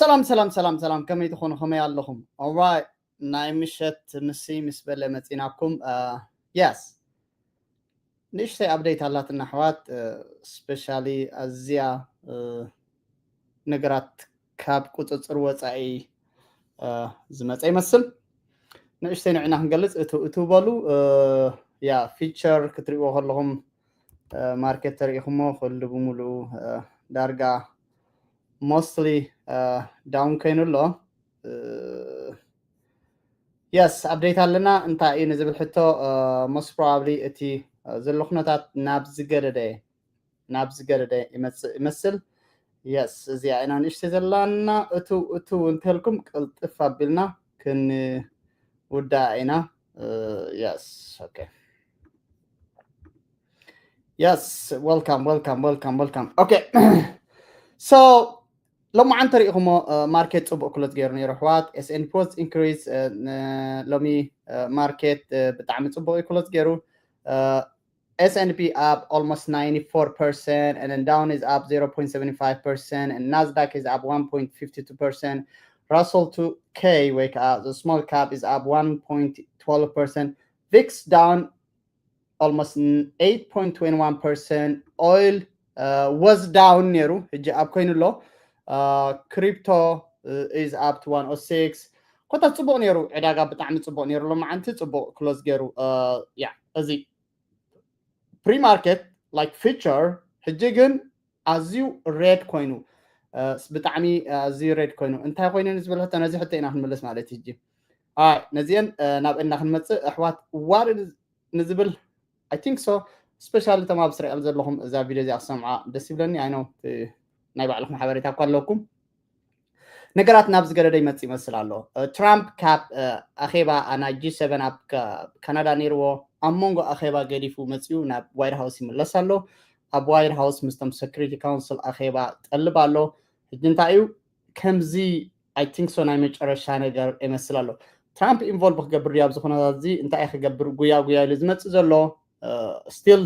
ሰላም ሰላም ሰላም ሰላም፣ ከመይ ትኾኑ? ከመይ ኣለኹም? Alright፣ ናይ ምሸት ምሲ ምስ በለ መፂናኩም። Yes፣ ንእሽተይ update ኣላትና ኣሕዋት። Especially ኣዝያ ነገራት ካብ ቁፅፅር ወፃኢ ዝመፀ ይመስል። ንእሽተይ ንዕና ክንገልፅ፣ እቱ እቱ በሉ። ያ፣ ፊቸር ክትሪእዎ ከለኹም፣ ማርኬት ተሪኢኹሞ፣ ኩሉ ብምሉኡ ዳርጋ mostly down ኮይኑ ኣሎ። Yes፣ update ኣለና። እንታይ እዩ ንዝብል ሕቶ፣ most probably እቲ ዘሎ ኩነታት ናብ ዝገደደ፣ ናብ ዝገደደ ይመፅእ ይመስል። Yes፣ እዚኣ ኢና ንእሽተይ ዘላና። እቱ እቱ እንተልኩም ቅልጥፍ ኣቢልና ክንውዳእ ኢና። Yes፣ okay። Yes፣ welcome welcome welcome welcome። Okay። So ሎማዓንቲ ሪኢኹሞ፣ ማርኬት ፅቡቅ ክሎዝ ገይሩ ነይሩ ኣሕዋት። S&P was increase። ሎሚ ማርኬት ብጣዕሚ ፅቡቅ እዩ ክሎዝ ገይሩ። S&P up almost ninety-four percent, and then Dow is up zero point seven five percent, and Nasdaq is up one point fifty-two percent. Russell two K ወይ ከዓ the small cap is up one point twelve percent. VIX down almost eight point twenty-one percent. Oil was down ነይሩ፣ ሕጂ up ኮይኑ ኣሎ። Crypto is up to one oh six. ኮታ ፅቡቅ ነይሩ፣ ዕዳጋ ብጣዕሚ ፅቡቅ ነይሩ። ሎማዓንቲ ፅቡቅ ክሎዝ ገይሩ። ያ፣ እዚ pre market like future ሕጂ ግን ኣዝዩ red ኮይኑ፣ ብጣዕሚ ኣዝዩ red ኮይኑ። እንታይ ኮይኑ ንዝብል ሕቶ፣ ነዚ ሕቶ ኢና ክንምልስ ማለት እዩ። ሕጂ ነዚአን ናብ እና ክንመፅእ ኣሕዋት፣ what ንዝብል I think so። Especially እቶም ኣብ እስራኤል ዘለኹም እዛ ቪድዮ እዚኣ ክሰምዓ ደስ ይብለኒ። I know ናይ ባዕልኹም ሓበሬታ እኳ ኣለኩም። ነገራት ናብ ዝገደደ ይመጽእ ይመስል ኣሎ። ትራምፕ ካብ ኣኼባ ናይ ጂ ሰቨን ኣብ ካናዳ ነይርዎ፣ ኣብ መንጎ ኣኼባ ገዲፉ መጺኡ ናብ ዋይት ሃውስ ይምለስ ኣሎ። ኣብ ዋይት ሃውስ ምስቶም ሰክሪቲ ካውንስል ኣኼባ ጠልብ ኣሎ። ሕጂ እንታይ እዩ ከምዚ I think so ናይ መጨረሻ ነገር ይመስል ኣሎ። ትራምፕ ኢንቮልቭ ክገብር ድዩ ኣብዚ ኩነታት እዚ? እንታይ ክገብር ጉያ ጉያ ኢሉ ዝመጽእ ዘሎ? ስቲል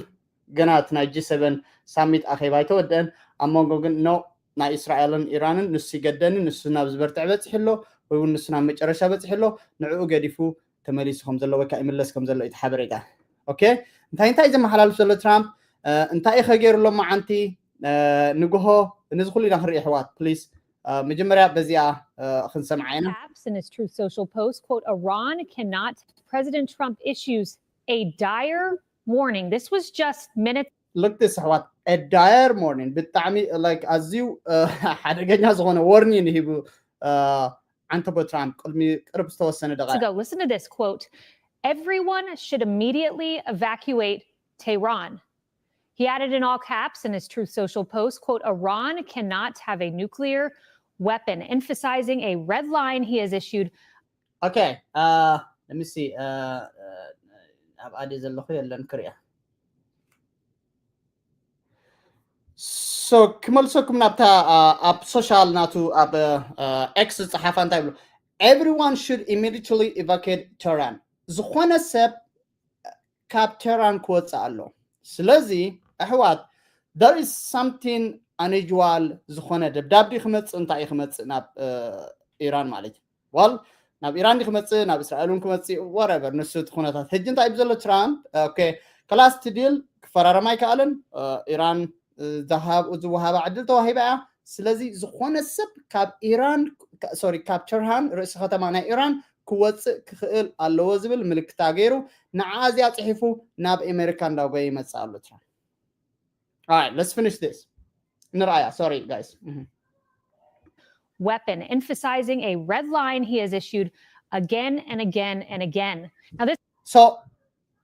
ገና እቲ ናይ ጂ ሰቨን ሳሚት ኣኼባ ኣይተወደአን። ኣብ መንጎ ግን ኖ ናይ እስራኤልን ኢራንን ንሱ ይገደኒ፣ ንሱ ናብ ዝበርትዕ በፂሑ ኣሎ ወይ እውን ንሱ ናብ መጨረሻ በፂሑ ኣሎ። ንዕኡ ገዲፉ ተመሊሱ ከም ዘሎ ወይ ከዓ ይምለስ ከም ዘሎ እዩ እቲ ሓበሬታ። ኦኬ፣ እንታይ እንታይ ዘመሓላልፍ ዘሎ ትራምፕ? እንታይ ኢኸ ገይሩ ሎማዓንቲ ንግሆ? ነዚ ኩሉ ኢና ክንርኢ ኣሕዋት። ፕሊዝ መጀመርያ በዚኣ ክንሰምዓ ኢና። Apps in his Truth Social post, quote, Iran cannot. President Trump issues a dire warning. This was just minutes Look this ኣሕዋት፣ a dire warning፣ ብጣዕሚ like ኣዝዩ ሓደገኛ ዝኾነ warning ሂቡ ዓንተቦ ትራምፕ ቅድሚ ቅርብ ዝተወሰነ ደቂቃ። Ago. Listen to this quote. Everyone should immediately evacuate Tehran. He added in all caps in his Truth Social post, quote, Iran cannot have a nuclear weapon, emphasizing a red line he has issued. Okay, uh, let me see. Uh, uh, ኣብ ኣደ ዘለኹ የለን ክሪያ። So ክመልሰኩም ናብታ ኣብ ሶሻል ናቱ ኣብ ኤክስ ዝፀሓፋ እንታይ ብሎ? Everyone should immediately evacuate Tehran። ዝኾነ ሰብ ካብ ቴህራን ክወፅእ ኣሎ። ስለዚ ኣሕዋት፣ there is something unusual ዝኾነ ደብዳብ ድዩ ክመፅእ፣ እንታይ እዩ ክመፅእ ናብ ኢራን ማለት እዩ? ዋል ናብ ኢራን ድዩ ክመፅእ፣ ናብ እስራኤል እውን ክመፅእ፣ whatever፣ ንሱ እቲ ኩነታት። ሕጂ እንታይ እዩ ዘሎ ትራምፕ? ኦኬ፣ ከላስ እቲ ዲል ክፈራረም ኣይከኣለን። ኢራን ዝሃብ ዝወሃባ ዕድል ተዋሂባ እያ። ስለዚ ዝኾነ ሰብ ካብ ኢራን፣ ሶሪ፣ ካብ ቴህራን፣ ርእሲ ከተማ ናይ ኢራን ክወፅእ ክኽእል ኣለዎ ዝብል ምልክታ ገይሩ ንዓ እዚኣ ፅሒፉ ናብ ኣሜሪካ እንዳጎየ ይመፅእ ኣሎ ትራምፕ። All right, let's finish this. ንርኣያ። Sorry guys. Weapon, emphasizing a red line he has issued again and again and again. Now this So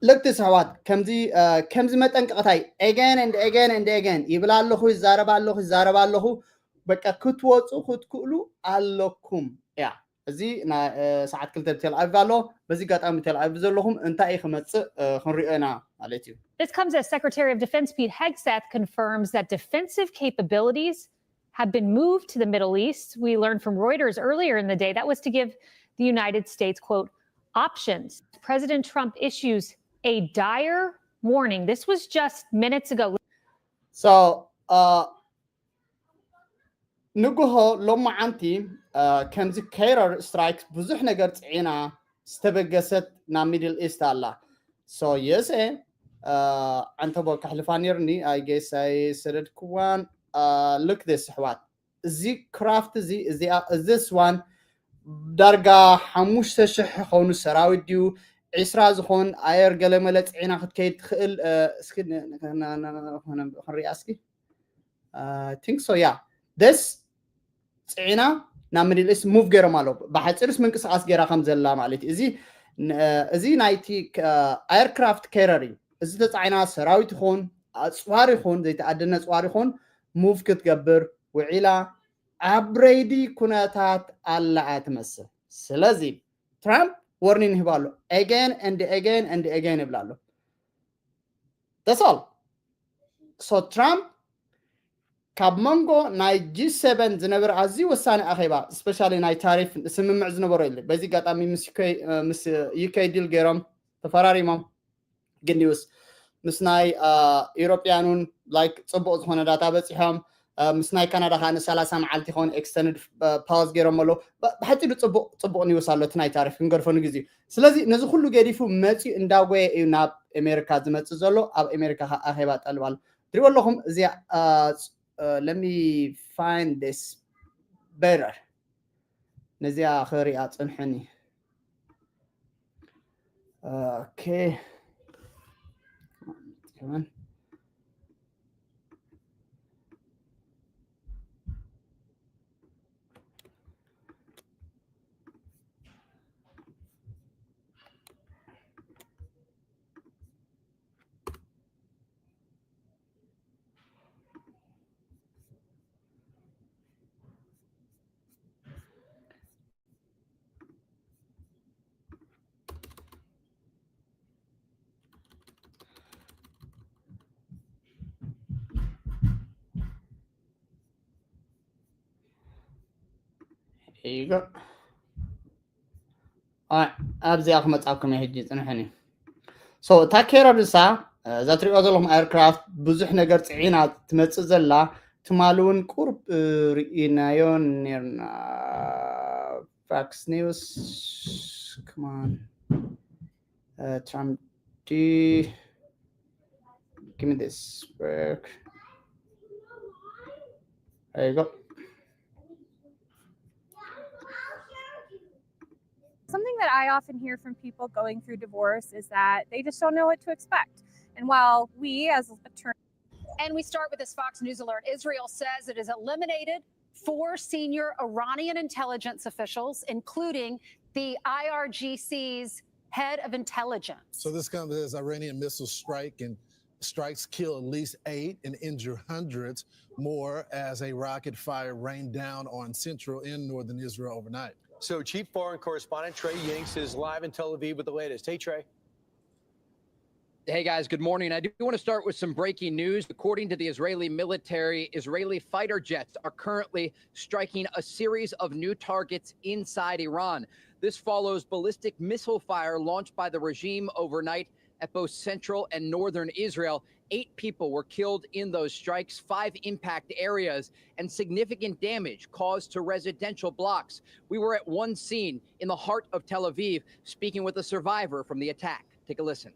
look this ኣሕዋት፣ ከምዚ ከምዚ መጠንቀቕታይ again and again and again ይብል ኣለኹ፣ ይዛረብ ኣለኹ፣ ይዛረብ ኣለኹ። በቃ ክትወፁ ክትክእሉ ኣለኩም። ያ፣ እዚ ናይ ሰዓት ክልተ ብቴል ኣቪቭ ኣሎ። በዚ ኣጋጣሚ ቴል ኣቪቭ ዘለኹም እንታይ እዩ ክመፅእ ክንሪኦ ኢና ማለት እዩ። This comes as Secretary of Defense Pete Hegseth confirms that defensive capabilities have been moved to the Middle East. We learned from Reuters earlier in the day that was to give the United States, quote, options. President Trump issues a dire warning. This was just minutes ago. So, uh, ንግሆ ሎማዓንቲ ከምዚ carrier strike ብዙሕ ነገር ፅዒና ዝተበገሰት ናብ ሚድል ኢስት ኣላ። So የስ ዓንተቦ ከሕልፋ ነይርኒ። I guess ኣይሰደድክዋን። Look this ኣሕዋት፣ እዚ ክራፍት እዚ እዚኣ this one ዳርጋ ሓሙሽተ ሽሕ ኾኑ ሰራዊት ድዩ ዒስራ ዝኾን ኣየር ገለመለ ፅዒና ክትከይድ ትኽእል። እስኪ ክንሪኣ እስኪ። Think so yeah። This ፅዒና ናብ ሚድል ኢስት ሙቭ ገይሮም ኣለዉ። ብሓፂርስ ምንቅስቃስ ገይራ ከም ዘላ ማለት እዩ። እዚ እዚ ናይቲ ኣየርክራፍት carrier እዩ። እዚ ተፃዒና ሰራዊት ይኹን ኣፅዋር ይኹን ዘይተኣደነ ኣፅዋር ይኹን ሙቭ ክትገብር ውዒላ ኣብ ሬዲ ኩነታት ኣላ እያ ትመስል። ስለዚ ትራምፕ ወርኒን ይህብ ኣሎ። Again and again and again ይብል ኣሎ። That's all። So ትራምፕ ካብ መንጎ ናይ ጂ ሰቨን ዝነበረ ኣዝዩ ወሳኒ ኣኼባ፣ ስፔሻሊ ናይ ታሪፍ ስምምዕ ዝነበሮ የለ። በዚ ኣጋጣሚ ምስ ዩኬ ዲል ገይሮም ተፈራሪሞም። ግን ኒውስ ምስ ናይ ኢሮፕያኑን ላይክ ፅቡቅ ዝኾነ ዳታ በፂሖም። ምስ ናይ ካናዳ ከዓ ንሰላሳ መዓልቲ ይኸውን ኤክስተንድ ፓውዝ ገይሮም ኣለዉ። ብሓፂሩ ፅቡቅ ኒውስ ኣሎ። እቲ ናይ ታሪፍ ክንገድፎ ንግዜ እዩ። ስለዚ ነዚ ኩሉ ገዲፉ መፂኡ እንዳጎየ እዩ ናብ ኣሜሪካ ዝመፅእ ዘሎ። ኣብ ኣሜሪካ ከዓ ኣኼባ ጠልብ ኣሎ። ትሪእዎ ኣለኹም እዚኣ። Let me find this better። ነዚኣ ክሪኣ ፅንሕኒ። Okay. Come on. There you go. ኣብዚኣ ክመፃኩም እየ ሕጂ ፅንሐኒ። So እታ carrier እሳ እዛ ትሪኦ ዘለኹም ኤርክራፍት ብዙሕ ነገር ፅዒና ትመፅእ ዘላ። ትማሊ እውን ቁርብ ርኢናዮ ነርና። Fox News. Come on. Trump D. Give me this work. There you go. Something that I often hear from people going through divorce is that they just don't know what to expect. And while we as attorneys And we start with this Fox News alert. Israel says it has eliminated four senior Iranian intelligence officials, including the I R G C's head of intelligence. So this comes as Iranian missiles strike and strikes kill at least eight and injure hundreds more as a rocket fire rained down on central and northern Israel overnight. So, Chief Foreign Correspondent Trey Yingst is live in Tel Aviv with the latest. Hey, Trey. Hey guys, good morning. I do want to start with some breaking news. According to the Israeli military, Israeli fighter jets are currently striking a series of new targets inside Iran. This follows ballistic missile fire launched by the regime overnight at both central and northern Israel. Eight people were killed in those strikes, five impact areas, and significant damage caused to residential blocks. We were at one scene in the heart of Tel Aviv, speaking with a survivor from the attack. Take a listen.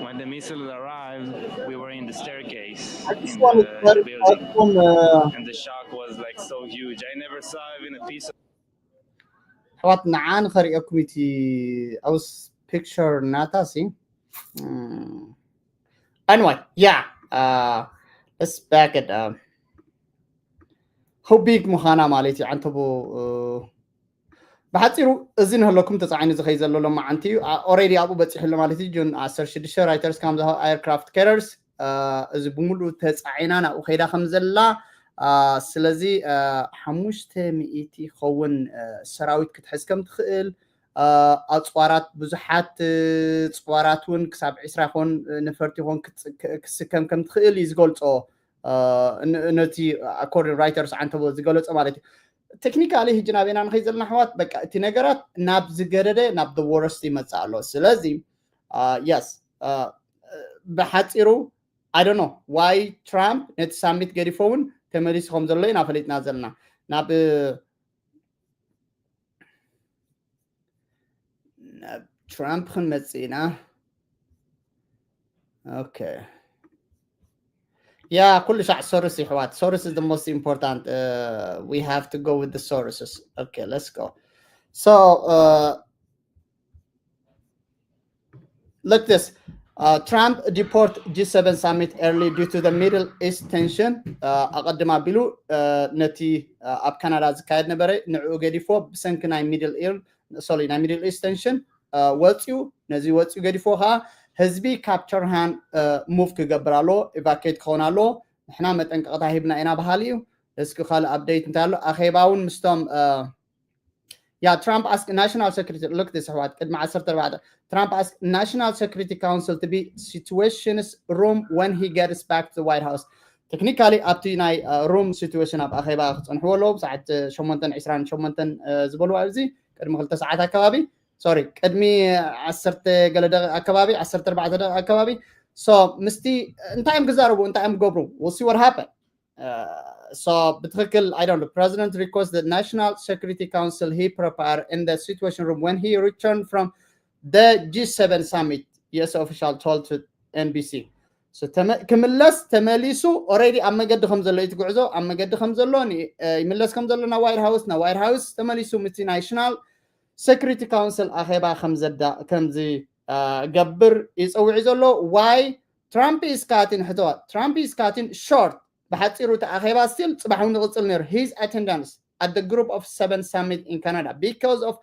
When the missile arrived, we were in the staircase in the, the building, and the shock was like so huge. I never saw even a piece of ኣሕዋት ንዓ ንኸርእየኩም እቲ ኣውስ ፒክቸር ናታ ሲ ኣንዋይ ያ ስ ባክድ how big ምዃና ማለት እዩ። ዓንተቦ ብሓፂሩ እዚ ንህለኩም ተፃዒኑ ዝኸይ ዘሎ ሎማዓንቲ እዩ። ኦሬዲ ኣብኡ በፂሑ ኣሎ ማለት እዩ። ጁን ዓሰርተ ሽዱሽተ ራይተርስ ከም ዝሃ ኤርክራፍት ካሪየርስ እዚ ብምሉእ ተፃዒና ናብኡ ከይዳ ከም ዘላ ስለዚ ሓሙሽተ ሚእቲ ይኸውን ሰራዊት ክትሕዝ ከም ትኽእል ኣፅዋራት ብዙሓት ፅዋራት እውን ክሳብ ዕስራ ይኾን ነፈርቲ ይኾን ክስከም ከም ትኽእል እዩ ዝገልፆ ነቲ ኣኮርዲን ራይተርስ ዓንተቦ ዝገለፆ ማለት እዩ። ቴክኒካሊ ህጂ ናበና ንኸይ ዘለና ኣሕዋት በቃ እቲ ነገራት ናብ ዝገደደ ናብ the worst ይመፅእ ኣሎ። ስለዚ የስ ብሓፂሩ I don't know why ትራምፕ ነቲ ሳሚት ገዲፎ እውን ተመሊሱ ከም ዘሎ ኢና ፈሊጥና ዘለና። ናብ ናብ ትራምፕ ክንመጽእ ኢና። ኦኬ። Yeah, ኩሉ ሻዕ ሶርስ ይሕዋት። Source is the most important. Uh, we have to go with the sources. Okay, let's go. So, uh, look this. Uh, Trump deport G seven summit early due to the Middle East tension. Uh, ኣቐድም ኣቢሉ uh, ነቲ uh, ኣብ ካናዳ ዝካየድ ነበረ ንዕኡ ገዲፎ ብሰንኪ ናይ ሚድል ኢር ሶሪ ናይ ሚድል ኢስት ተንሽን ወፅዩ። ነዚ ወፅዩ ገዲፎ ከዓ ህዝቢ ካብ ቸርሃን ሙቭ ክገብር ኣሎ፣ ኢቫኬት ክኸውን ኣሎ። ንሕና መጠንቀቕታ ሂብና ኢና በሃሊ እዩ። እስኪ ካልእ ኣፕደይት እንታይ ኣሎ? ኣኼባ እውን ምስቶም ያ ትራምፕ ኣስክ ናሽናል ሴኩሪቲ ሉክ ዲስ ኣሕዋት ቅድሚ ዓሰርተ ኣርባዕተ ትራምፕ ኣስክ ናሽናል ሴኩሪቲ ካውንስል ቱ ቢ ሲትዌሽንስ ሩም ወን ሂ ገትስ ባክ ቱ ዋይት ሃውስ። ቴክኒካሊ ኣብቲ ናይ ሩም ሲትዌሽን ኣብ ኣኼባ ክፀንሕዎ ኣለዎም። ሰዓት ሸሞንተን ዕስራን ሸሞንተን ዝበልዋ ኣብዚ ቅድሚ ክልተ ሰዓት ኣከባቢ ሶሪ ቅድሚ ዓሰርተ ገለ ደቂቕ ኣከባቢ ዓሰርተ ኣርባዕተ ደቂቕ ኣከባቢ ሶ ምስቲ እንታይ እዮም ክዛረቡ እንታይ እዮም ክገብሩ we'll see what happen. So ብትኽክል I don't know. President request the National Security Council he prepare in the Situation Room when he returned from the G seven summit, U S official told to N B C. So ክምለስ ተመሊሱ already ኣብ መገዲ ከም ዘሎ እቲ ጉዕዞ ኣብ መገዲ ከም ዘሎ ይምለስ ከም ዘሎ ናብ ዋይት ሃውስ ናብ ዋይት ሃውስ ተመሊሱ ምስቲ ናሽናል ሴኩሪቲ ካውንስል ኣኼባ ከም ዝገብር ይፀውዒ ዘሎ። ዋይ ትራምፕ ኢስካቲን ሕተዋት ትራምፕ ኢስካቲን ሾርት ብሓፂሩ እቲ ኣኼባ ስቲል ፅባሕ እውን ይቕፅል ነይሩ his attendance at the group of seven summit in Canada because of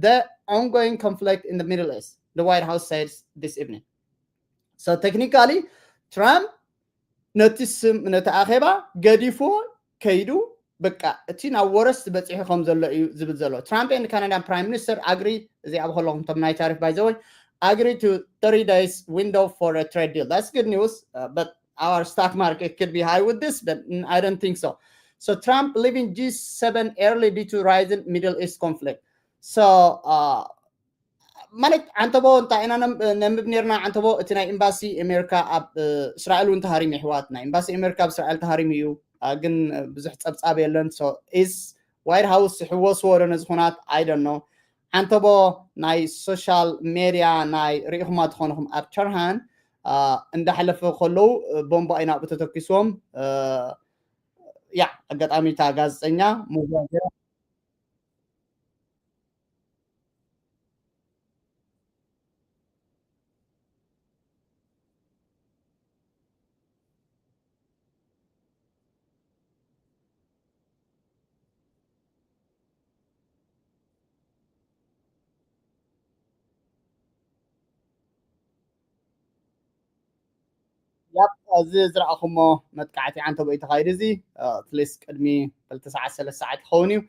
the ongoing conflict in the Middle East, the White House says this evening. So technically ትራምፕ ነቲ ስም ነቲ ኣኼባ ገዲፎ ከይዱ በቃ እቲ ናብ ወረስት በፂሑ ከም ዘሎ እዩ ዝብል ዘሎ ትራምፕ and Canadian Prime Minister agree እዚ ኣብ ከለኹም ቶም ናይ ታሪፍ by the way agree to thirty days window for a trade deal. That's good news, uh, but our stock market could be high with this, but I don't think so. So Trump leaving G seven early due to rising Middle East conflict. So uh, ማለት ዓንተቦ እንታይ ኢና ነንብብ ነርና ዓንተቦ እቲ ናይ ኤምባሲ ኣሜሪካ ኣብ እስራኤል እውን ተሃሪሙ ይሕዋት ናይ ኤምባሲ ኣሜሪካ ኣብ እስራኤል ተሃሪሙ እዩ። ግን ብዙሕ ፀብፃብ የለን። ኢስ ዋይት ሃውስ ይሕወስዎ ዶ ነዚ ኩናት? I don't know. ዓንተቦ ናይ ሶሻል ሜድያ ናይ ርኢኹማ ትኾንኹም ኣብ ቸርሃን እንዳሕለፈ ከለዉ ቦምባ እዩ ናብኡ ተተኪስዎም። ያ ኣጋጣሚ እታ ጋዜጠኛ ሞባይል ያብ እዚ ዝረኣኹሞ መጥቃዕቲ ዓንተቦ እዩ ተኻይዱ እዚ ትሊስ ቅድሚ ክልተ ሰዓት ሰለስተ ሰዓት ይኸውን እዩ።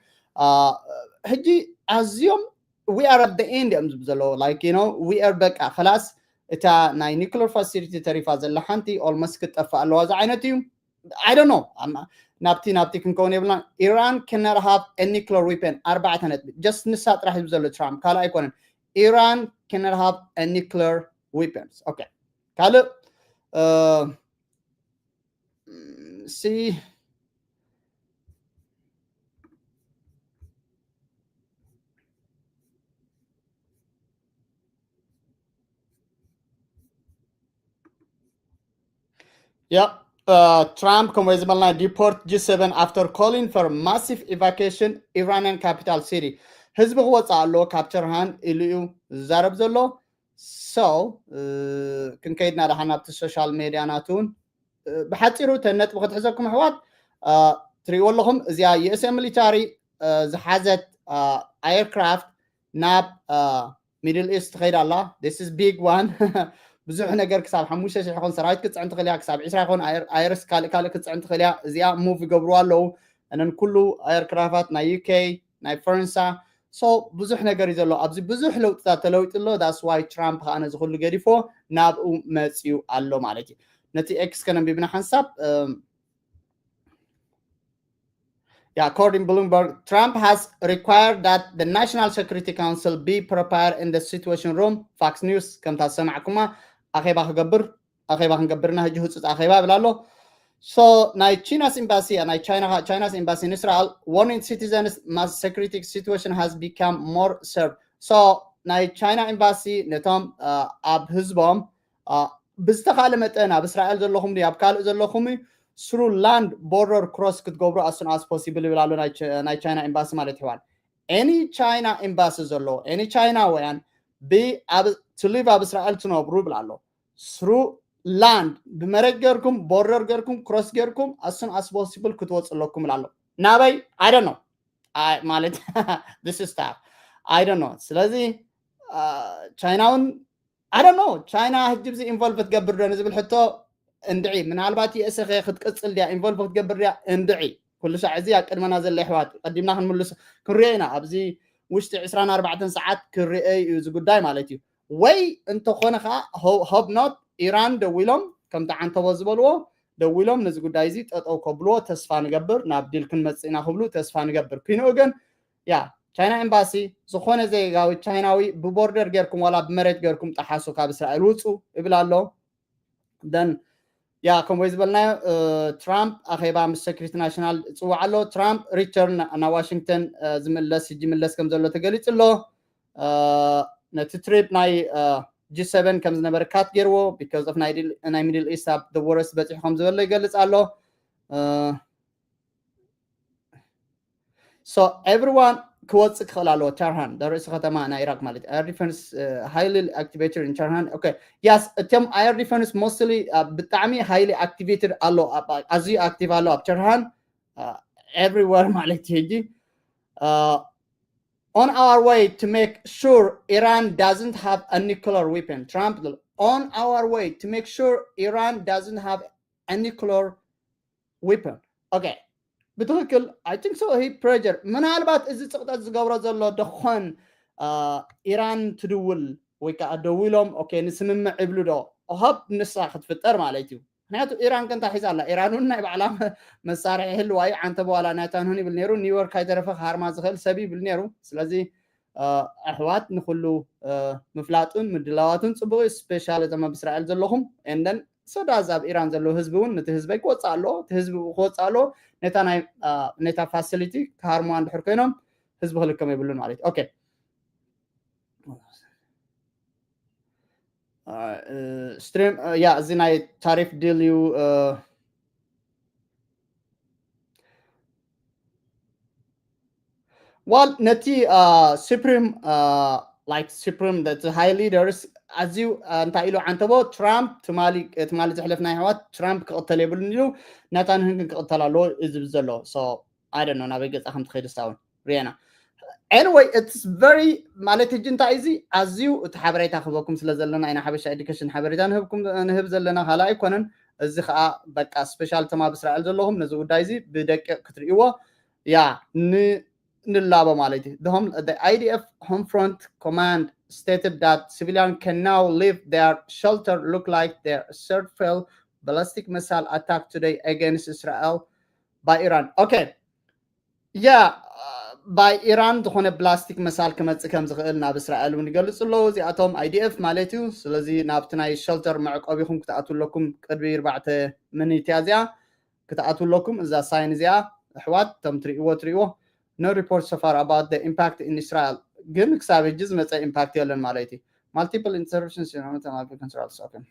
ሕጂ ኣዝዮም we are at the end እዮም ዝብ ዘለዎ like you know we are በቃ ከላስ እታ ናይ ኒክለር ፋሲሊቲ ተሪፋ ዘላ ሓንቲ ኦልሞስት ክትጠፍእ ኣለዋ እዚ ዓይነት እዩ። I don't know ናብቲ ናብቲ ክንከውን የብልና። Iran cannot have a nuclear weapon ኣርባዕተ ነጥቢ just ንሳ ጥራሕ ዝብ ዘሎ ትራምፕ ካልእ ኣይኮነን። Iran cannot have a nuclear weapons. Okay ካልእ ሲ Yeah, uh, Trump ከምኡ ዝበልና deport G seven after calling for massive evacuation Iranian capital city. ህዝቢ ክወፅእ ኣለዎ ካብ ቸርሃን ኢሉ እዩ ዝዛረብ ዘሎ። So ክንከይድና ደሓን ኣብቲ ሶሻል ሜድያ ናቱ እውን ብሓፂሩ ተን ነጥቢ ክትሕዘኩም ኣሕዋት ትሪእዎ ኣለኹም። እዚኣ U S military ዝሓዘት aircraft ናብ ሚድል ኢስት ትኸይድ ኣላ። This is big one. ብዙሕ ነገር ክሳብ ሓሙሽተ ሽሕ ይኹን ሰራዊት ክትፅዕን ትኽእል እያ፣ ክሳብ ዕስራ ይኹን ኣይርስ ካልእ ካልእ ክትፅዕን ትኽእል እያ። እዚኣ ሙቭ ይገብርዋ ኣለዉ። እነን ኩሉ ኤርክራፋት ናይ ዩ ኬ ናይ ፈረንሳ ሶ ብዙሕ ነገር እዩ ዘሎ ኣብዚ ብዙሕ ለውጥታት ተለዊጡ ኣሎ። That's why ትራምፕ ከዓ ነዚ ኩሉ ገዲፎ ናብኡ መፅዩ ኣሎ ማለት እዩ። ነቲ ኤክስ ከነንቢብና ሓንሳብ Yeah, according Bloomberg, Trump has required that the National Security Council be prepared in the Situation Room. Fox News ከምታ ዝሰማዕኩማ ኣኼባ ክገብር ኣኼባ ክንገብርና ሕጂ ህፁፅ ኣኼባ ይብል ኣሎ። So ናይ ቺናስ ኤምባሲ፣ ናይ ቻይና፣ ቻይናስ ኤምባሲ ንእስራኤል warning citizens mass security situation has become more serve። So ናይ ቻይና ኤምባሲ ነቶም ኣብ ህዝቦም ብዝተኻለ መጠን ኣብ እስራኤል ዘለኹም ኣብ ካልእ ዘለኹም ስሩ ላንድ ቦርደር ክሮስ ክትገብሩ ኣሱን ኣስ ፖሲብል ይብል ኣሎ ናይ ቻይና ኤምባሲ ማለት ይሕዋን። ኤኒ ቻይና ኤምባሲ ዘለዎ ኤኒ ቻይናውያን ብ to live ኣብ እስራኤል ትነብሩ ይብል ኣሎ። ስሩ ላንድ ብመሬት ገርኩም ቦርደር ገርኩም ክሮስ ገርኩም ኣሱን ኣስ ፖሲብል ክትወፁ ኣለኩም ይብል ኣሎ። ናበይ? I don't know ማለት this is tough። I don't know። ስለዚ ቻይናውን I don't know። ቻይና ህጂ ብዚ ኢንቮልቭ ክትገብር ዶ ንዝብል ሕቶ እንድዒ። ምናልባት ዩኤስኤ ክትቅፅል ድያ ኢንቮልቭ ክትገብር ድያ? እንድዒ። ኩሉ ሻዕ እዚ ኣብ ቅድመና ዘሎ ኣሕዋት ቀዲምና ክንምልሶ ክንሪኦ ኢና። ኣብዚ ውሽጢ ዕስራን ኣርባዕተን ሰዓት ክርአ እዩ እዚ ጉዳይ ማለት እዩ። ወይ እንተኾነ ከዓ ሆብ ኖት ኢራን ደዊሎም ከምቲ ዓንተቦ ዝበልዎ ደዊሎም ነዚ ጉዳይ እዚ ጠጠው ከብልዎ ተስፋ ንገብር፣ ናብ ዲል ክንመፅእ ኢና ክብሉ ተስፋ ንገብር። ኩይንኡ ግን ያ ቻይና ኤምባሲ ዝኾነ ዜጋዊ ቻይናዊ ብቦርደር ገርኩም ዋላ ብመሬት ገርኩም ጠሓሱ ካብ እስራኤል ውፁ ይብል ኣሎ። ደን ያ ከምኡ ዝበልናዮ ትራምፕ ኣኼባ ምስ ሴኩሪቲ ናሽናል ፅዋዕ ኣሎ። ትራምፕ ሪተርን ናብ ዋሽንግተን ዝምለስ ሕጂ ይምለስ ከም ዘሎ ተገሊፁ ኣሎ። ነቲ ትሪፕ ናይ ጂ ሰቨን ከም ዝነበረ ካት ገይርዎ because of ናይ ሚድል ኢስት ኣብ the worst በፂሑ ከም ዝበሎ ይገልፅ ኣሎ። So everyone ክወፅእ ክኽእል ኣለዎ። ቻርሃን ርእሲ ከተማ ናይ ኢራቅ ማለት air defense highly activated in ቻርሃን። Okay, yes፣ እቶም air defense mostly ብጣዕሚ highly activated ኣሎ፣ ኣዝዩ ኣክቲቭ ኣሎ ኣብ ቻርሃን everywhere ማለት እዩ። ሕጂ on our way to make sure Iran doesn't have a nuclear weapon. Trump on our way to make sure Iran doesn't have a nuclear weapon. Okay, ብትክክል። I think so he pressure ምናልባት እዚ ፅቕጠት ዝገብሮ ዘሎ ደኾን ኢራን ትድውል ወይ ከዓ ደዊሎም okay ንስምምዕ ይብሉ ዶ ሆብ ንሳ ክትፍጠር ማለት እዩ። ምክንያቱ ኢራን ከንታ ሒዛ ኣላ። ኢራን እውን ናይ ባዕላ መሳርሒ ህልዋ እዩ። ዓንተ በዋላ ናታንሁን ይብል ነይሩ። ኒውዮርክ ኣይተረፈ ክሃርማ ዝኽእል ሰብ ይብል ነይሩ። ስለዚ ኣሕዋት ንኩሉ ምፍላጡን ምድላዋቱን ፅቡቅ እዩ። ስፔሻል እቶም ኣብ እስራኤል ዘለኹም ኤንደን ሰዳዝ ኣብ ኢራን ዘለዉ ህዝቢ እውን ነቲ ህዝበይ ክወፅእ ኣለዎ፣ እቲ ህዝቢ ክወፅእ ኣለዎ። ነታ ናይ ነታ ፋሲሊቲ ክሃርሙዋ እንድሕር ኮይኖም ህዝቢ ክልከም የብሉን ማለት እዩ። ኦኬ ስትሪም ያ እዚ ናይ ታሪፍ ዲል እዩ። ዋል ነቲ ሱፕሪም ላይክ ሱፕሪም ነቲ ሃይ ሊደርስ ኣዝዩ እንታይ ኢሉ ዓንተቦ ትራምፕ ትማሊ ትማሊ ዘሕለፍና ኣሕዋት ትራምፕ ክቕተል የብሉን ኢሉ ናታንያሁ ግን ክቕተል ኣለዎ እዩ ዝብል ዘሎ። I don't know ናበይ ገፃ ከም ትኸይድ እስካውን ሪኤና። Anyway it's very ማለት ሕጂ እንታይ እዚ ኣዝዩ እቲ ሓበሬታ ክህበኩም ስለ ዘለና ኢና ሓበሻ ኤዱኬሽን ሓበሬታ ንህብ ዘለና ካልእ ኣይኮነን። እዚ ከዓ በቃ ስፔሻል ተማ ብእስራኤል ዘለኹም ነዚ ጉዳይ እዚ ብደቂቕ ክትርእይዎ ያ ንላቦ ማለት እዩ። The home, the I D F Home Front Command stated that civilian can now leave their shelter look like their third failed ballistic missile attack today against Israel by Iran. Okay. ያ ባይ ኢራን ዝኾነ ብላስቲክ መሳል ክመፅእ ከም ዝኽእል ናብ እስራኤል እውን ይገልፁ ኣለዉ። እዚኣቶም I D F ማለት እዩ። ስለዚ ናብቲ ናይ ሸልተር መዕቆቢኹም ክትኣትዉ ኣለኩም። ቅድሚ ኣርባዕተ ምኒት እያ እዚኣ ክትኣትዉ ኣለኩም። እዛ ሳይን እዚኣ ኣሕዋት እቶም ትርእይዎ ትርእይዎ no report so far about the impact in Israel ግን ክሳብ ሕጂ ዝመፀ ኢምፓክት የለን ማለት እዩ። Multiple interruptions controls okay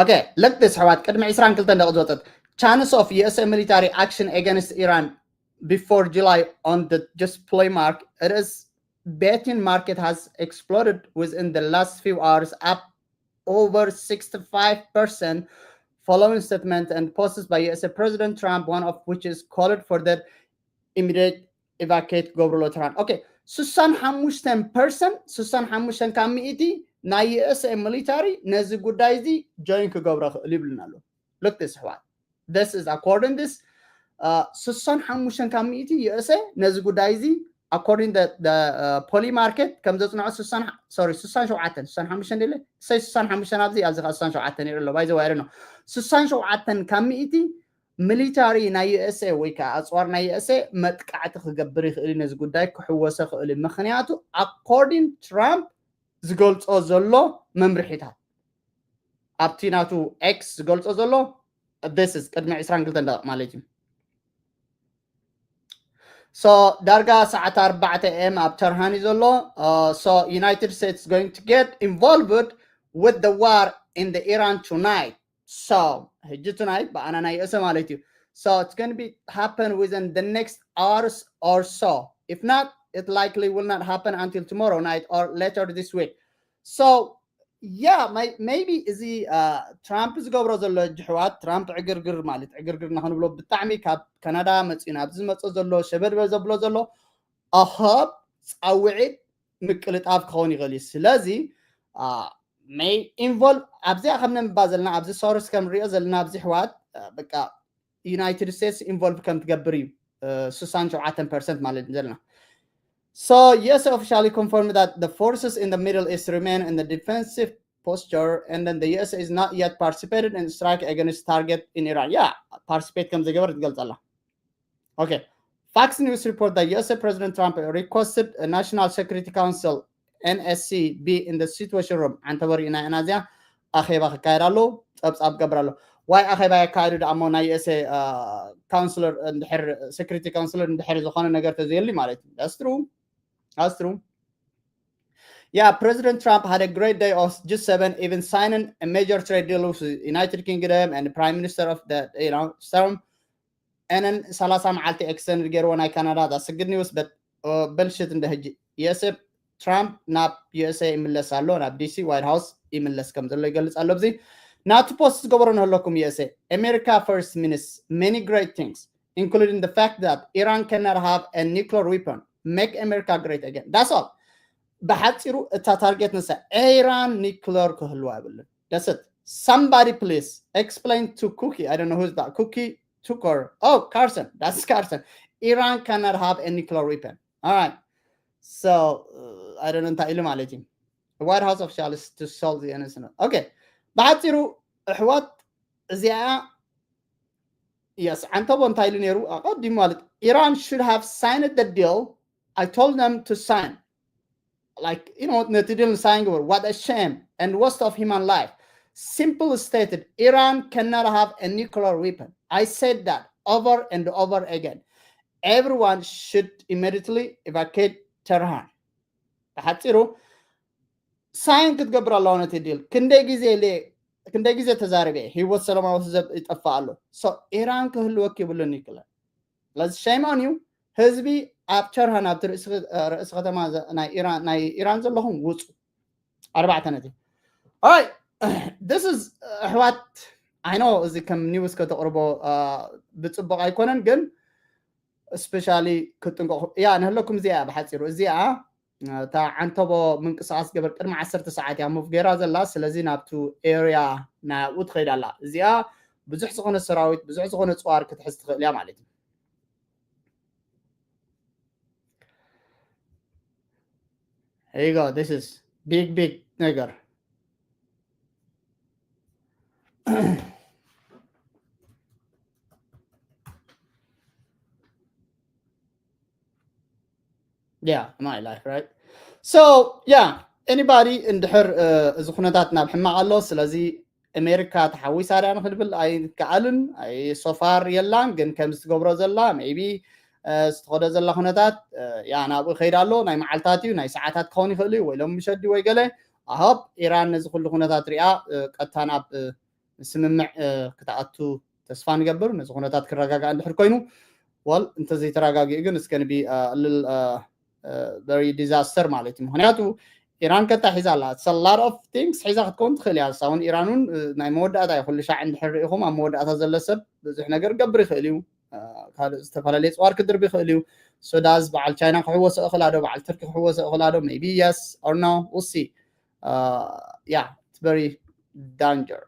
okay look this ኣሕዋት ቅድሚ ዕስራን ክልተን ደቂ ዝወፀት chance of U S A military action against Iran before July on the just play mark it is betting market has exploded within the last few hours up over sixty-five percent following statement and posts by U S A President Trump one of which is called for the immediate evacuate ክገብሩ ኣለዎ ትራን okay ስሳን ሓሙሽተን ፐርሰንት ስሳን ሓሙሽተን ካብ ሚእቲ ናይ U S A military ነዚ ጉዳይ እዚ join ክገብሮ ክእል ይብልና ኣሎ። Look this ኣሕዋት this is according this ስሳን ሓሙሽተን ካብ ሚእቲ U S A ነዚ ጉዳይ እዚ according the poly market ከም ዘፅንዖ ስሳን sorry ስሳን ሸውዓተን ስሳን ሓሙሽተን ደለ ሰይ ስሳን ሓሙሽተን ኣብዚ ኣብዚ ከዓ ስሳን ሸውዓተን ይርኢ ኣሎ ባይዘ ዋይረ ነው ስሳን ሸውዓተን ካብ ሚእቲ ሚሊታሪ ናይ U S A ወይ ከዓ ኣፅዋር ናይ U S A መጥቃዕቲ ክገብር ይኽእል እዩ ነዚ ጉዳይ ክሕወሰ ክእል እዩ ምክንያቱ according ትራምፕ ዝገልፆ ዘሎ መምርሒታት ኣብቲ ናቱ ኤክስ ዝገልጾ ዘሎ this is ቅድሚ ዕስራን ክልተን ደቂቕ ማለት እዩ። So ዳርጋ ሰዓት ኣርባዕተ ኤም ኣብ ተርሃን እዩ ዘሎ። So United States going to get involved with the war in the Iran tonight. So ሕጂ tonight ብኣና ናይ ርእሰ ማለት እዩ። So it's going to be happen within the next hours or so. If not, it likely will not happen until tomorrow night or later this week. So yeah, maybe እዚ ትራምፕ ዝገብሮ ዘሎ ሕጂ ሕዋት ትራምፕ ዕግርግር ማለት ዕግርግር ንክንብሎ ብጣዕሚ ካብ ካናዳ መፅኡ ናብዚ ዝመፀ ዘሎ ሸበድበ ዘብሎ ዘሎ ኣሃብ ፃውዒት ምቅልጣፍ ክኸውን ይኽእል እዩ። ስለዚ ኢንቮልቭ ኣብዚኣ ከም ነንባ ዘለና ኣብዚ ሶርስ ከም ንሪኦ ዘለና ኣብዚ ሕዋት በቃ ዩናይትድ ስቴትስ ኢንቮልቭ ከም ትገብር እዩ ስሳን ሸውዓተን ፐርሰንት ማለት ዘለና። So yes, officially confirmed that the forces in the Middle East remain in the defensive posture, and then the U S is not yet participated in strike against target in Iran. Yeah, participate ከም ዝገበር ትገልጸላ። Okay. Fox News report that U S President Trump requested a National Security Council N S C be in the Situation Room. ዓንተቦ ርኢና ኢና እዚኣ ኣኼባ ክካየድ ኣሎ፣ ጸብጻብ ገብር ኣሎ። ዋይ ኣኼባ የካየዱ ደኣ እሞ ናይ U S ካውንስለር እንድሕር ሴኩሪቲ ካውንስለር እንድሕር ዝኾነ ነገር ተዘየሉ ማለት እዩ። That's true. That's true. Yeah, President Trump had a great day of G seven, even signing a major trade deal with the United Kingdom and the Prime Minister of the, you know, Storm. And then ሰላሳ መዓልቲ ኤክስተንድ ገይርዎ ናይ ካናዳ that's a good news, but በልሽት እንደ ሕጂ U S A ትራምፕ ናብ U S A ይምለስ ኣሎ፣ ናብ D C White House ይምለስ ከም ዘሎ ይገልጽ ኣሎ። ኣብዚ ናቱ ፖስት ዝገበሮ ንህለኩም U S A America first means many great things, including the fact that Iran cannot have a nuclear weapon, make America great again. That's all. ብሓፂሩ እታ ታርጌት ንሳ ኢራን ኒክለር ክህልዋ ይብልን። That's it. Somebody please explain to Cookie. I don't know who's that. Cookie Tucker. Oh, Carson. That's Carson. Iran cannot have a nuclear weapon. All right. So uh, I don't know እንታይ ኢሉ ማለት እዩ። White House officials to solve the innocent. Okay. ብሓፂሩ ኣሕዋት እዚኣ yes ዓንተቦ እንታይ ኢሉ ነይሩ ኣቐዲሙ ማለት Iran should have signed the deal. I told them to sign. Like you know ነቲ ዲል ንሳይን ግበር. What a shame and waste of human life. Simple stated, Iran cannot have a nuclear weapon. I said that over and over again. Everyone should immediately evacuate Tehran. ብሓፂሩ ሳይን ክትገብር ኣለዋ ነቲ ዲል። ክንደይ ግዜ ክንደይ ግዜ ተዛሪበ ህይወት ሰላማዊ ሰብ ይጠፋ ኣሎ። So ኢራን ክህልወክ ይብሉን ይክለ ለዚ shame on you. ህዝቢ ኣብ ቸርሃን ኣብቲ ርእሲ ከተማ ናይ ኢራን ዘለኹም ውፁ። ኣርባዕተ ነቲ ኣይ this is ኣሕዋት I know እዚ ከም ኒውስ ከተቕርቦ ብፅቡቕ ኣይኮነን ግን especially ክትጥንቀቑ እያ ንህለኩም እዚኣ እያ ብሓፂሩ እዚኣ እታ ዓንተቦ ምንቅስቃስ ገበር ቅድሚ ዓሰርተ ሰዓት እያ ሙቭ ገይራ ዘላ ስለዚ ናብቱ ኤርያ ናብኡ ትኸይድ ኣላ እዚኣ ብዙሕ ዝኾነ ሰራዊት ብዙሕ ዝኾነ ፅዋር ክትሕዝ ትኽእል እያ ማለት እዩ Here you go. This is big, big ነገር. Yeah, my life, right? So, yeah, anybody እንድሕር እዚ ኩነታት ናብ ሕማቕ ኣሎ ስለዚ ኣሜሪካ ተሓዊሳ ድያ ንክንብል ኣይከኣልን ሶፋር የላን ግን ከምዚ ትገብሮ ዘላ maybe ዝተኸዶ ዘላ ኩነታት ያ ናብኡ ከይድ ኣሎ ናይ መዓልታት እዩ ናይ ሰዓታት ክኸውን ይኽእል እዩ ወይ ሎም ምሸዲ ወይ ገለ ኣሃብ ኢራን ነዚ ኩሉ ኩነታት ሪኣ ቀጥታ ናብ ስምምዕ ክትኣቱ ተስፋ ንገብር ነዚ ኩነታት ክረጋጋእ እንድሕር ኮይኑ well እንተዘይተረጋጊኡ ግን እስከ ንቢ ልል very disaster ማለት እዩ ምክንያቱ ኢራን ከታ ሒዛ ኣላ it's a lot of things ሒዛ ክትከውን ትኽእል እያ እሳ እውን ኢራን እውን ናይ መወዳእታ እዩ ኩሉ ሻዕ እንድሕር ርኢኹም ኣብ መወዳእታ ዘሎ ሰብ ብዙሕ ነገር ገብር ይኽእል እዩ ካልእ ዝተፈላለየ ፅዋር ክድርብ ይኽእል እዩ ሶዳዝ በዓል ቻይና ክሕወሶ እኽላ ዶ በዓል ትርኪ ክሕወሶ እኽላ ዶ maybe yes or no we'll see yeah it's very danger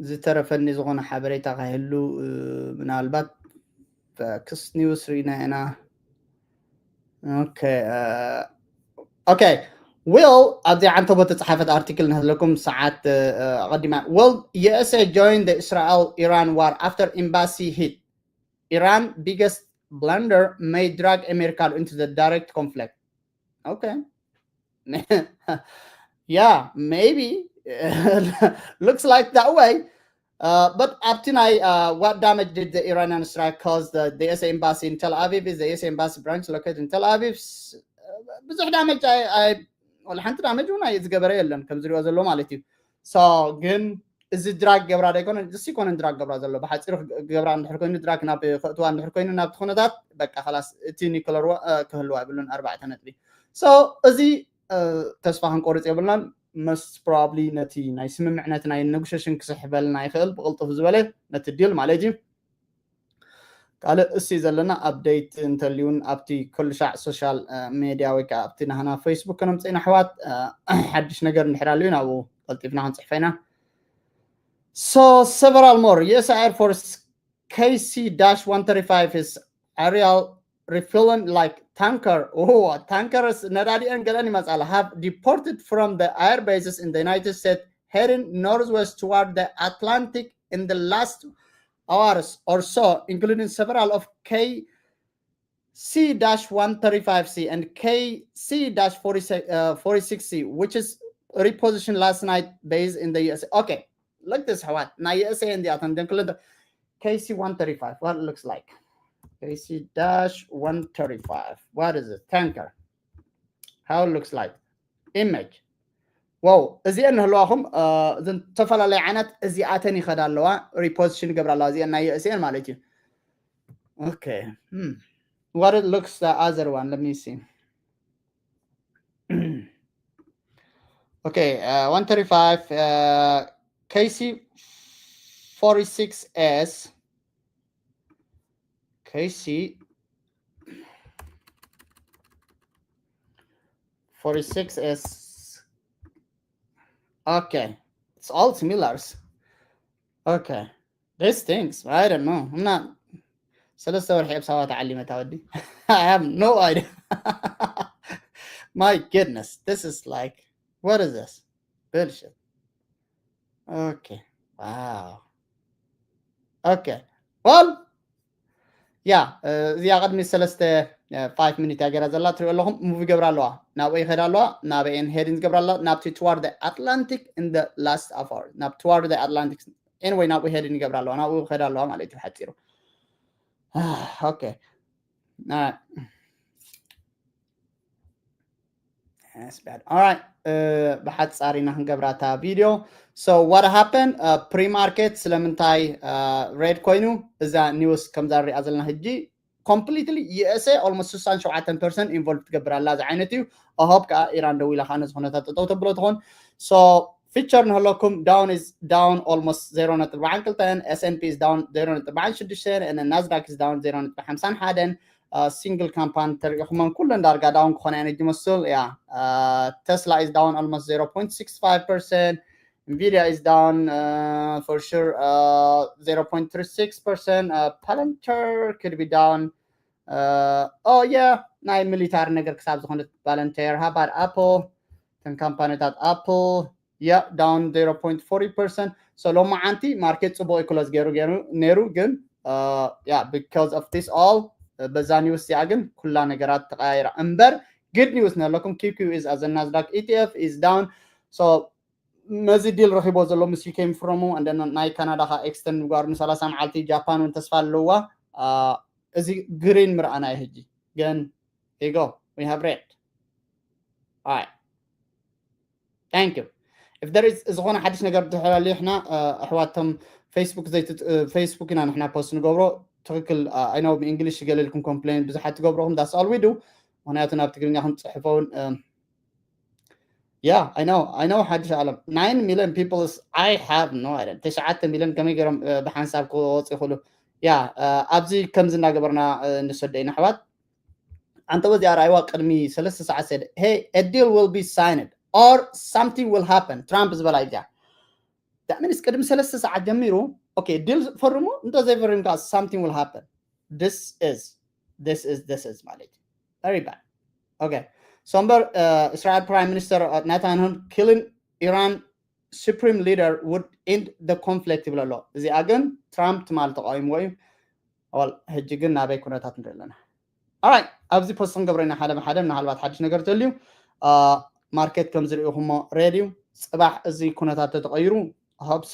ዝተረፈኒ ዝኾነ ሓበሬታ ከይህሉ ምናልባት ክስ ኒውስ ርኢና ኢና okay okay well ኣብዚ ዓንተቦ ተፃሓፈት ኣርቲክል ንህለኩም ሰዓት ኣቐዲማ well U S A joined the Israel Iran war after embassy hit Iran biggest blunder may drag America into the direct conflict okay Yeah, maybe. Looks like that way. Uh, but ኣብቲ ናይ uh, what damage did the Iranian strike cause the, the USA embassy in Tel Aviv? Is the USA embassy branch located in Tel Aviv? ብዙሕ damage ኣይ ወላ ሓንቲ damage እውን ኣይ ዝገበረ የለን ከም ዝሪኦ ዘሎ ማለት እዩ። So ግን እዚ drug ገብራ ዶ ኣይኮነን? እዚ ኣይኮነን drug ገብራ ዘሎ። ብሓፂሩ ገብራ እንድሕር ኮይኑ፣ drug ናብ ከእትዋ እንድሕር ኮይኑ ናብቲ ኩነታት በቃ ከላስ እቲ nuclear ክህልዋ ይብሉን። ኣርባዕተ ነጥቢ። So እዚ ተስፋ ክንቆርፅ የብልናን። Most probably ነቲ ናይ ስምምዕነት ናይ negotiation ክስሕበልና ይኽእል ብቕልጡፍ ዝበለ ነቲ deal ማለት እዩ። ካልእ እሲ ዘለና update እንተልዩን ኣብቲ ኩሉ ሻዕ social media ወይ ከዓ ኣብቲ ናህና Facebook ከነምፅእ ኢና ኣሕዋት። ሓድሽ ነገር እንድሕር ኣልዩ ናብኡ ቀልጢፍና ክንፅሕፈ ኢና። So several more. U S Air Force K C dash one thirty-five is aerial refueling like tanker. Oh, tanker ነዳዲአን ገለን ይመጻላ have departed from the air bases in the United States, heading northwest toward the Atlantic in the last hours or so, including several of K C dash one thirty-five C and K C dash forty-six C, which is repositioned last night based in the U S. Okay, look this, what? Now U S A and the Atlantic, K C one thirty-five, what it looks like? K C dash one thirty-five. What is it? Tanker. How it looks like? Image. Wow, እዚአን ንህልዋኹም እዘን ዝተፈላለዩ ዓይነት እዚኣተን ይኸዳ ኣለዋ። Reposition ይገብራ ኣለዋ እዚአን ናይ U S A ማለት እዩ። Okay. Hmm. What it looks the other one? Let me see. Okay, uh, one thirty-five, uh, K C forty-six S, K C forty-six S. Okay, it's all similars. Okay, these things, I don't know. I'm not. ሰለስተ ወርሒ ኣብ ሳዋ ተዓሊመ እታ ወዲ። I have no idea. My goodness, this is like, what is this? Bullshit. Okay. Wow. Okay. Well, yeah, እዚኣ ቅድሚ ሰለስተ five minute እያ ገይራ ዘላ ትሪኦ ኣለኹም። Move ይገብራ ኣለዋ፣ ናብኡ ይኸዳ ኣለዋ። ናበየን heading ዝገብራ ኣለዋ? ናብቲ toward the Atlantic in the last hour። ናብ toward the Atlantic, anyway፣ ናብኡ heading ይገብራ ኣለዋ፣ ናብኡ ይኸዳ ኣለዋ ማለት እዩ ሓፂሩ። Okay. All right. That's bad. All right. ብሓፃር ኢና ክንገብራ እታ video. So what happened? Pre-market ስለምንታይ red ኮይኑ? እዛ news ከምዛ ንሪኣ ዘለና ሕጂ completely U S A almost ስሳን ሸውዓተን percent involve ትገብር ኣላ። እዚ ዓይነት እዩ። I hope ከዓ ኢራን ደው ኢላ ከዓ ነዚ ኩነታት ጠጠው ተብሎ ትኾን። So future ንህለኩም፣ Dow is down almost zero ነጥቢ ኣርባዓን ክልተን፣ S and P is down zero ነጥቢ ኣርባዓን ሽዱሽተን፣ and Nasdaq is down zero ነጥቢ ሓምሳን ሓደን። Single company ተሪኢኹመን ኩለን ዳርጋ down ክኾና እየን ዝመስል። Yeah, Tesla is down almost zero point six five percent. Nvidia is down for sure zero point three six percent. Palantir could be down. Oh yeah, ናይ ሚሊታሪ ነገር ክሳብ ዝኾነት Palantir። How about Apple? እተን ካምፓኒታት Apple, yeah, down zero point forty percent. So ሎማዓንቲ ማርኬት ፅቡቅ እዩ close ገይሩ ገይሩ ነይሩ፣ ግን yeah, because of this all በዛ news እዚኣ ግን ኩላ ነገራት ተቀያይራ እምበር፣ good news ንለኩም። Q Q is as Nasdaq E T F is down. So ነዚ deal ረኺቦ ዘሎ ምስ U K ምፍረሙ፣ and then ናይ ካናዳ ከዓ extend ምግባሩ ንሰላሳ መዓልቲ፣ ጃፓን እውን ተስፋ ኣለዋ። እዚ green ምርኣና እዩ ሕጂ። ግን here you go, we have red. All right. Thank you. If there is ዝኾነ ሓድሽ ነገር ተተላለዩ፣ ሕና ኣሕዋቶም Facebook ዘይት Facebook ኢና ንሕና post ንገብሮ። ትኽክል። I know ብእንግሊሽ ገለ ኢልኩም complain ብዙሓት ትገብሩኹም። That's all we do. ምክንያቱ ናብ ትግርኛ ክንፅሕፎ እውን Yeah, I know, I know ሓድሽ ዓለም። Nine million people is, I have no idea. ትሽዓተ ሚልዮን ከመይ ገይሮም ብሓንሳብ ክወፁ ይኽእሉ? Yeah, ኣብዚ ከምዚ እናገበርና ንሰዶ ኢና ኣሕዋት። ኣንተ በዚ ኣርኣይዋ ቅድሚ ሰለስተ ሰዓት ሰደ፣ hey, a deal will be signed or something will happen. ትራምፕ ዝበላ እዚኣ። That means ቅድሚ ሰለስተ ሰዓት ጀሚሩ፣ okay, deal ፈርሙ፣ እንተ ዘይፈሪምካ something will happen. This is, this is, this is ማለት እዩ። Very bad. Okay. So እምበር እስራኤል Prime Minister Netanyahu killing Iran supreme leader would end the conflict ይብል ኣሎ። እዚኣ ግን ትራምፕ ትማል ተቃዊምዎ እዩ። Well, ሕጂ ግን ናበይ ኩነታት ንርኢ ኣለና። All right, ኣብዚ post ክንገብሮ ኢና ሓደ ብሓደ፣ ምናልባት ሓድሽ ነገር ተልዩ። ማርኬት ከም ዝርእኹሞ ሬድ እዩ። ጽባሕ እዚ ኩነታት ተተቐይሩ፣ ሆፕሶ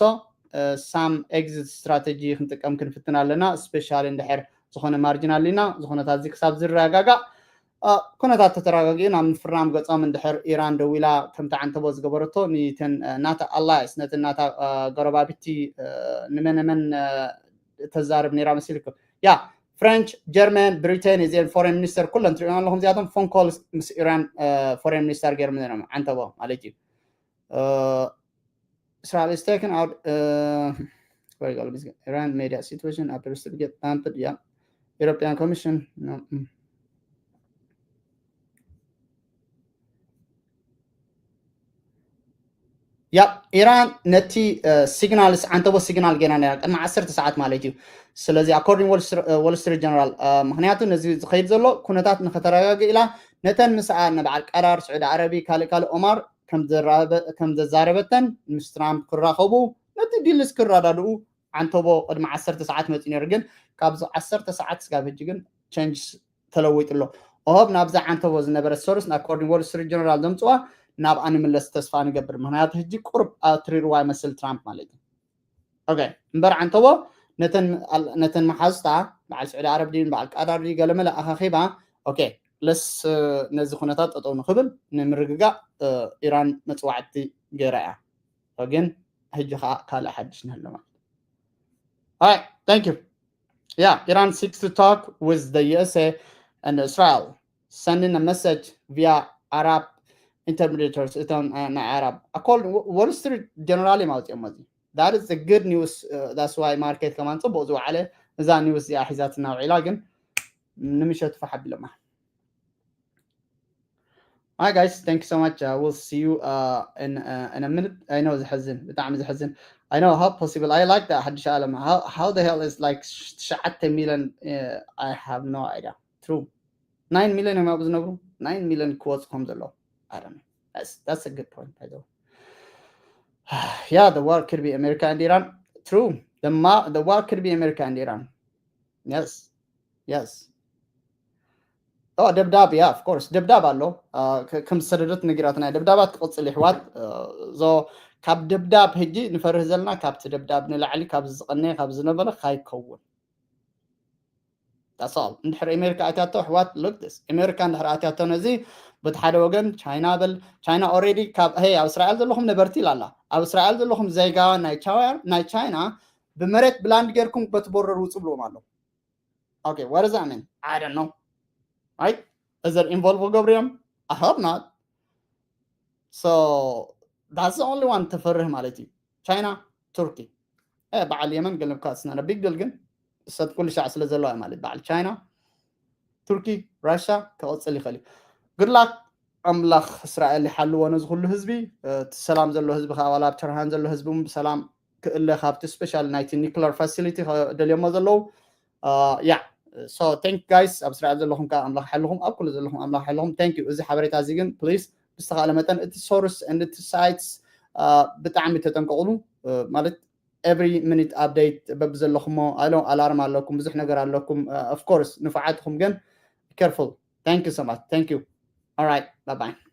ሳም ኤግዚት ስትራተጂ ክንጥቀም ክንፍትን ኣለና። ስፔሻሊ እንድሕር ዝኾነ ማርጂን ኣሊና፣ ዝኾነታት እዚ ክሳብ ዝረጋጋእ፣ ኩነታት ተተረጋጊኡ ናብ ምፍርናም ገጾም እንድሕር ኢራን ደዊላ ከምቲ ዓንተቦ ዝገበረቶ ንተን ናታ ኣላይስ ነተን ናታ ጎረባብቲ ንመነመን ተዛርብ ነይራ መሲልኩም? ያ፣ ፍሬንች፣ ጀርመን፣ ብሪቴን እዚአን ፎሬን ሚኒስተር ኩለን ትሪእና ኣለኹም። እዚኣቶም ፎን ኮል ምስ ኢራን ፎሬን ሚኒስተር ገይሮም ነይሮም፣ ዓንተቦ ማለት እዩ። Israel is taken out. Iran media situation appears to get dumped. Yeah, European Commission. No. Mm. ያ፣ ኢራን ነቲ ሲግናልስ ዓንተቦ ሲግናል ገይራ ነራ ቅድሚ ዓሰርተ ሰዓት ማለት እዩ። ስለዚ ኣኮርዲንግ ወል ስትሪት ጀነራል፣ ምክንያቱ ነዚ ዝኸይድ ዘሎ ኩነታት ንከተረጋግእ ኢላ ነተን ምስኣ ንበዓል ቀራር፣ ስዑዲ ዓረቢ፣ ካልእ ካልእ ኦማር ከም ዘዛረበተን ምስ ትራምፕ ክራኸቡ ነቲ ዲልስ ክረዳድኡ ዓንተቦ ቅድሚ ዓሰርተ ሰዓት መፂኡ ነይሩ። ግን ካብዚ ዓሰርተ ሰዓት ስጋብ ሕጂ ግን ቸንጅ ተለዊጡ ኣሎ። ኦሆብ ናብዛ ዓንተቦ ዝነበረት ሶርስ ኣኮርዲንግ ወል ስትሪት ጀነራል ዘምፅዋ ናብኣ ንምለስ ተስፋ ንገብር። ምክንያቱ ሕጂ ቁርብ ኣትሪርዋ ይመስል ትራምፕ ማለት እዩ። ኦኬ፣ እምበር ዓንተቦ ነተን መሓዙታ በዓል ስዑዲ ዓረብ ድዩ በዓል ቃዳር ድዩ ገለመለ ኣኻኺባ። ኦኬ፣ ለስ ነዚ ኩነታት ጠጠው ንክብል ንምርግጋእ ኢራን መፅዋዕቲ ገይራ እያ። ግን ሕጂ ከዓ ካልእ ሓድሽ ንህሉ ማለት። All right, thank you. Yeah, Iran seeks to talk with the U S A and Israel, sending a message via Arab intermediators. እቶም ናይ ዓረብ ኣኮል ወል ስትሪት ጀነራል እዮም ኣውፅኦም እዚ። That is the good news. That's why ማርኬት ከማን ፅቡቅ ዝወዓለ እዛ ኒውስ እዚኣ ሒዛትና ውዒላ። ግን ንምሸት ፋሕ ኣቢሎማ። Hi guys, thank you so much. I will see you uh, in uh, in a minute. I know ዘሕዝን፣ ብጣዕሚ ዘሕዝን። I know how possible. I like that ሓድሽ ዓለም. How how the hell is like ትሽዓተ ሚሊዮን? Uh, I have no idea. True. Nine million እዮም ኣብኡ ዝነብሩ። Nine million ክወፁ ከም ዘለዉ። I don't know. That's that's a good point, by the way. Yeah, the war could be America and Iran. True. The ma- the war could be America and Iran. Yes. Yes. Oh, ደብዳብ፣ yeah, of course ደብዳብ ኣሎ። ከም ዝሰደደት ነጊራትና፣ ደብዳባት ክቕፅል ይሕዋት። ዞ ካብ ደብዳብ ሕጂ ንፈርህ ዘለና ካብቲ ደብዳብ ንላዕሊ ካብ ዝቐነየ ካብ ዝነበረ ካይከውን። That's all። እንድሕር ኣሜሪካ ኣትያቶ ኣሕዋት፣ look this፣ ኣሜሪካ እንድሕር ኣትያቶ ነዚ፣ በቲ ሓደ ወገን ቻይና በል፣ ቻይና already ካብ፣ ሄይ፣ ኣብ እስራኤል ዘለኹም ነበርቲ ኢላ ኣላ። ኣብ እስራኤል ዘለኹም ዜጋ ናይ ቻ- ናይ ቻይና ብመሬት ብላንድ ጌርኩም በቲ ቦርደር ውፁ ብልዎም ኣሎ። Okay, what does that mean? I don't know. Right? Is it involve ገብርዮም? I hope not. So that's the only one ተፈርህ ማለት እዩ። ቻይና፣ ቱርኪ፣ በዓል የመን ገለብካ ስናነ ቢግ ዲል፣ ግን ሰብ ኩሉ ሻዕ ስለ ዘለዋ ማለት በዓል ቻይና፣ ቱርኪ፣ ራሻ ክቕፅል ይኽእል እዩ። Good luck። ኣምላኽ እስራኤል ይሓልዎ ነዚ ኩሉ ህዝቢ። እቲ ሰላም ዘሎ ህዝቢ ከዓ ዋላ ኣብ ተርሃን ዘሎ ህዝቢ እውን ብሰላም ክእለ ካብቲ ስፔሻል ናይቲ ኒክለር ፋሲሊቲ ደልዮሞ ዘለዉ። ያ፣ so thank you guys። ኣብ እስራኤል ዘለኹም ከዓ ኣምላኽ ሓልኹም፣ ኣብ ኩሉ ዘለኹም ኣምላኽ ሓልኹም። Thank you። እዚ ሓበሬታ እዚ ግን ፕሊዝ ብዝተኻእለ መጠን እቲ ሶርስ and እቲ ሳይትስ ብጣዕሚ ተጠንቀቑሉ። ማለት every minute update በብዘለኹሞ ኣሎ፣ ኣላርም ኣለኩም፣ ብዙሕ ነገር ኣለኩም። Of course ንፉዓት ኢኹም ግን careful። Thank you so much. Thank you. All right, bye bye.